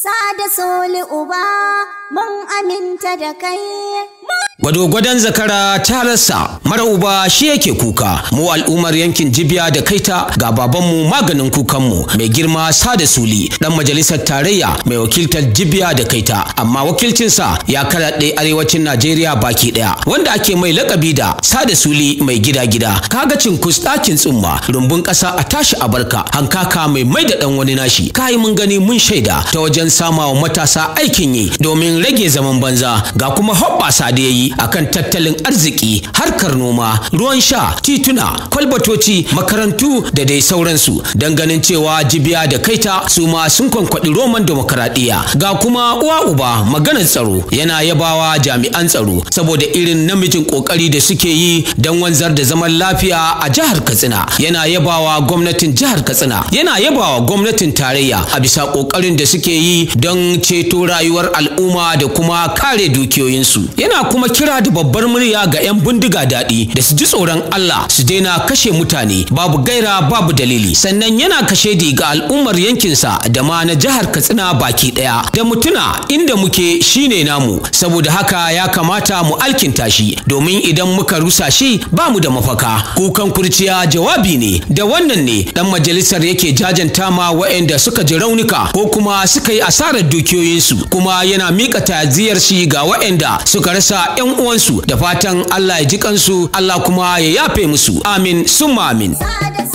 Sada Soli uba, mun aminta da kai. Gwado-gwadon zakara ta rasa mara uba shi yake kuka. Mu al'ummar yankin Jibiya da Kaita, ga babanmu maganin kukanmu, mai girma Sada Suli, dan majalisar tarayya mai wakiltar Jibiya da Kaita, amma wakilcinsa ya karaɗe arewacin Najeriya baki ɗaya, wanda ake mai lakabi da Sada Suli mai gida gida. Kaga cinkus ɗakin tsumma, rumbun ƙasa a tashi a barka, hankaka mai mai da ɗan wani nashi. Kayi mun gani mun shaida ta wajen samawa matasa aikin yi domin rage zaman banza, ga kuma hoɓɓasa da yayi akan tattalin arziki, harkar noma, ruwan sha, tituna, kwalbatoci, makarantu da dai sauransu, don ganin cewa Jibiya da Kaita su ma sun kwankwaɗi roman demokaradiyya. Ga kuma uwa uba maganar tsaro, yana yabawa jami'an tsaro saboda irin namijin kokari da suke yi don wanzar da zaman lafiya a jihar Katsina. Yana yabawa gwamnatin jihar Katsina, yana yabawa gwamnatin tarayya a bisa kokarin da suke yi don ceto rayuwar al'umma da kuma kare dukiyoyinsu. Yana kuma kira da babbar murya ga 'yan bindiga daɗi da su ji tsoron Allah su daina kashe mutane babu gaira babu dalili. Sannan yana kashedi ga al'ummar yankinsa da ma na jihar Katsina baki ɗaya da mutuna inda muke shine namu, saboda haka ya kamata mu alkinta shi, domin idan muka rusa shi ba mu da mafaka. Kukan kurciya jawabi ne. Da wannan ne dan majalisar yake jajanta ma waɗanda suka ji raunuka ko kuma suka yi asarar dukiyoyinsu, kuma yana mika ta'aziyar shi ga waɗanda suka rasa 'yan uwansu, da fatan Allah ya ji kansu, Allah kuma ya yafe musu. Amin summa amin. Sada